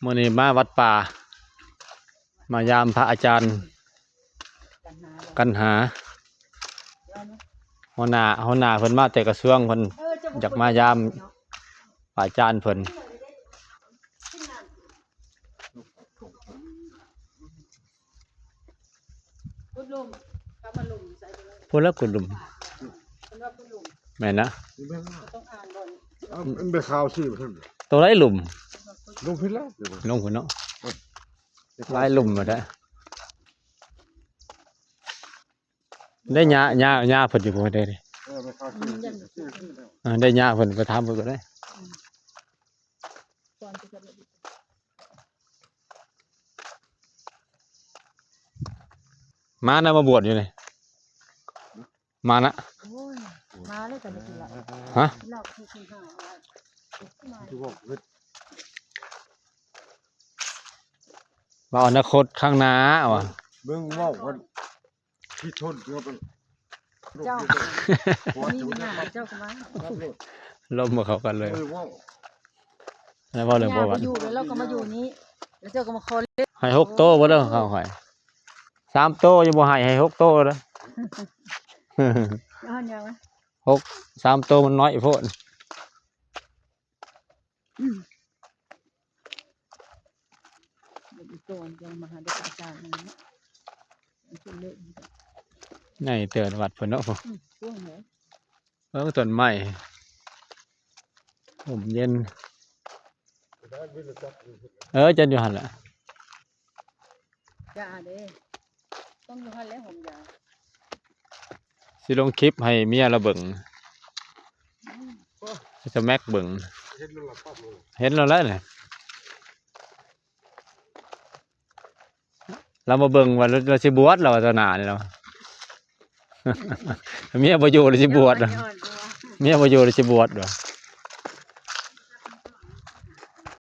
ມື້ນີ້ມາວັດປ່າ ມາຢາມພະອາຈານກັນຫາ ຫົວໜ້າ ຫົວໜ້າເພິ່ນມາແຕ່ກະຊວງ ເພິ່ນຢາກມາຢາມພະອາຈານເພິ່ນ. ຂຸດຫຼຸມ ກັບມາຫຼຸມໃສ່ໄປເລີຍ ພຸ້ນລະຂຸດຫຼຸມ ເພິ່ນວ່າຂຸດຫຼຸມ ແມ່ນນະ ຕ້ອງອ່ານບໍ່ນີ້ ເອົາ ມັນໄປຂ່າວຊື່ເພິ່ນ ໂຕໃດຫຼຸມ ລົງພິດແລ້ວ ລົງພຸ້ນເນາະ ເອີ ຫຼາຍຫຼຸມແທ້ ໄດ້ຫຍ້າ ຫຍ້າ ຫຍ້າເພິ່ນຢູ່ບໍ່ໄດ້ ເອີ ໄປຂ່າວຊື່ ເອີ ໄດ້ຫຍ້າເພິ່ນ ໄປຖາມເພິ່ນກໍໄດ້. ມານະ ມາບວດຢູ່ນີ້ ມານະ ໂອ້ຍ ມາແລ້ວກໍໄດ້ກິນເຫຼົ້າ ຮະ ກິນເຫຼົ້າຄືຊິຫາ ວ່າອະນາຄົດຂ້າງໜ້າວ່າ ເບິ່ງເວົ້າກັນ ທີ່ທົນເພື່ອໄປ ເຈົ້າ ມີຫຍັງເຈົ້າກໍມາ ລົມບໍ່ເຂົ້າກັນເລີຍ ເອີ ເວົ້າ ແລ້ວເວົ້າເລື່ອງປະຫວັດ ເຮົາຢູ່ແລ້ວ ເຮົາກໍມາຢູ່ນີ້ ແລ້ວເຈົ້າກໍມາຂໍເລກ ໃຫ້ຫົກໂຕບໍ່ເດີ ເຮົາໃຫ້ສາມໂຕຍັງບໍ່ໃຫ້ ໃຫ້ຫົກໂຕເດີ ເອົາຫຍັງ ຫົກ ສາມໂຕມັນນ້ອຍໂພດ. ອືມ ເບິ່ງອີກໂຕນ ຈະມາຫາເດັກອາຈານນັ້ນເນາະ ອັນເພິ່ນເລີກນີ້ກໍ ໃຫຍ່ເຕີບວັດເພິ່ນເນາະ ອືມ ກວ້າງເລີຍ ເບິ່ງຕົ້ນໄມ້ຮົ່ມເຢັນ ເອີ ຈັນຢູ່ຫັ້ນແຫຼະ. ຢາເດ້ ຕ້ອງຢູ່ຫັ້ນແຫຼະ ຫົມຢາ ຊິລົງຄລິບໃຫ້ເມຍລາວເບິ່ງ ອືມ ໃຫ້ສະແມັກເບິ່ງ ເຫັນແລ້ວລະປັບເລີຍ ເຫັນແລ້ວແຫຼະນີ້ ລາວມາເບິ່ງວ່າລາວ ລາວຊິບວດ ລາວວ່າຕາໜ້ານີ້ລາວ ເມຍບໍ່ຢູ່ລາວຊິບວດ ເມຍບໍ່ຢູ່ລາວຊິບວດວ່າ